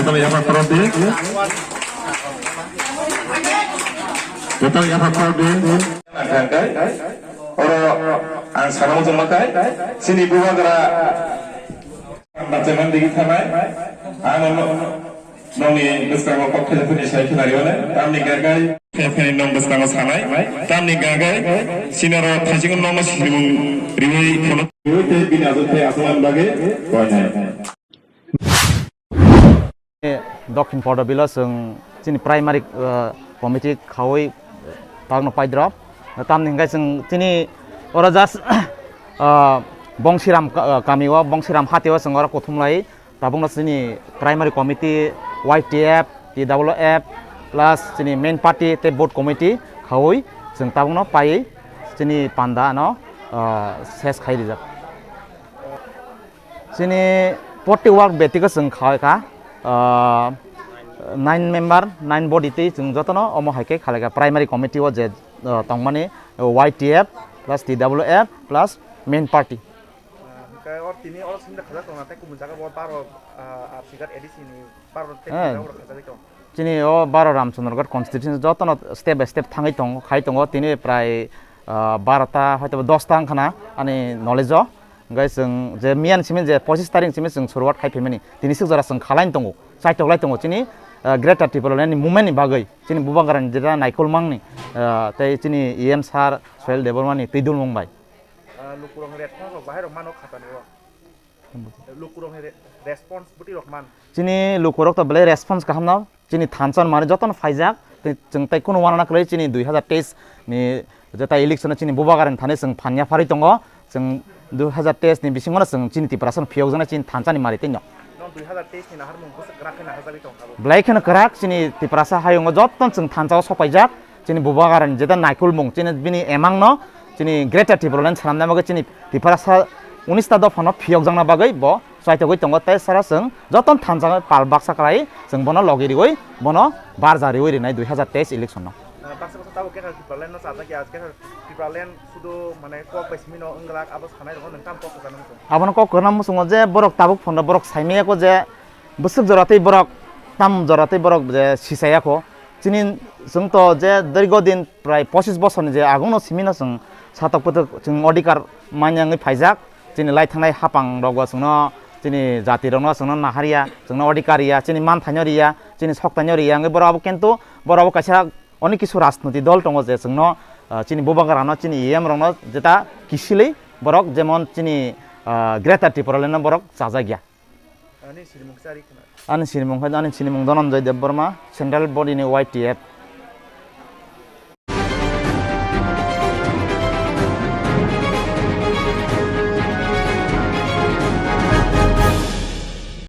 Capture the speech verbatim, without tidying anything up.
Yapha khorok di. Joto yapha khorok di. Ang kha khe, oro ang sana muchungma khe, chini bubagra ang bachaimani digi thanai, ang no, nongni bwskango kok khajaphani sai khwnariyone, tamni gagai, khe phani nong bwskango sanai, tamni gagai, chini oro thaiching nongno sinimung riwi phano. Riwi tei bini ajotthai aswknani bagwi koinai. Dokhin Porda Bilo chwng chini primary, uh, committee khaui tagno paidrop. Tamni hwnkhe chwng chini oro just, uh, Bongsiram ka-, uh, kami o, Bongsiram hati o chwng oro kuthum lai. Tabukno chini primary committee, Y T F, T W F, plus chini main party tei booth committee khaui chwng tabukno paiwi chini panda ano, uh, ses khai rijak. Chini forty work betiko chwng khai kha, ah, nine member, nine body tei chwng jotono omo hai khe khalai kha primary committee o je, ah, tongmani Y T F plus T W F plus main party. Ah, hwnkhe oro tini oro simi khajak tongna tei kubun jaga bo baro, ah, R C Ghat A D C ni baro tei Eh. Kubun jaga bo khajagwi tong. Chini o baro Ramchandraghat constituency jotono step by step thangwi tongo, khai tongo. Tini prai, ah, barota hoitoba dosta wngkhana ani knowledge o. Hwnkhe chwng je miyan simi je pochis tarik simi chwng suruwat khai phaimani. Tini swk jora chwng khalaini tongo, chaitoklai tongo chini, ah, Greater Tipraland ni movement ni bagwi. Chini bubagrani jeta naikolmani, ah, tei chini E M sir Sohil Debbarma ni twi dulmung bai. Ah, lukurok ni response rok bahai rok mano khatani o. Lukurok ni re-, response bwtwi rok man. Chini lukurok to belai response kaham no. Chini thansa ni manwi jotono phaijak. Tei chwng tei kunu uanana kwrwi chini dui hazar teis ni jeta election o chini bubagrani thani chwng phanya pharwi tongo. Chwng dui hazar teis ni bisingo no chwng chini Tiprasa no phiyokjaknai chini thansa ni manwi tei no. Nong dui hazar teis ni naharmung bwswk kwrak khe naharjagwi tong abo. Belai kheno kwrak chini Tiprasa hayungo jotono chwng thansa o sopaijak. Chini bubagrani jeta naikolmung, chini bini emang no, chini Greater Tipraland swnamna bagwi chini Tiprasa unis ta dopha no phiyokjakna bagwi bo chaitogwi tongo, tei sara chwng jotono thansa pal baksa kwlai chwng bono logi riwi bono barja riwi rinai dui hazar teis election no. Ah, baksa baksa tabuk Greater Tipraland no chajak ya, Greater Tipraland sudu mane kok bai simi no wngwlak abo sanai rok no nang tam kok kwchangma muchung. Abono kok kwchangma muchungo je borok tabuk phano borok saimaya ko je bwswk jora tei borok tam jora tei borok je sichaya ko. Chini chwng to je dirgo din prai pochis bosorni je agungno simino chwng satok putuk chwng odhikar manya wngwi phaijak. Chini lai thangnai hapang rokbo chwngno chini jati rokno chwngno naharya, chwngno odhikar riya, chini manthaino riya, chini soktaino riya wngwi borok abo kintu borok abo kaisa onek kisu rajniti dol tongo je chwngno, ah, chini bubagrano chini E M rokno jeta kisilwi borok jemon chini, ah, Greater Tipraland no borok chajakya. Ani sinimung kisa ri khna. Ani sinimung khe, ani sinimung Dhananjay Debbarma, Central Body ni Y T F.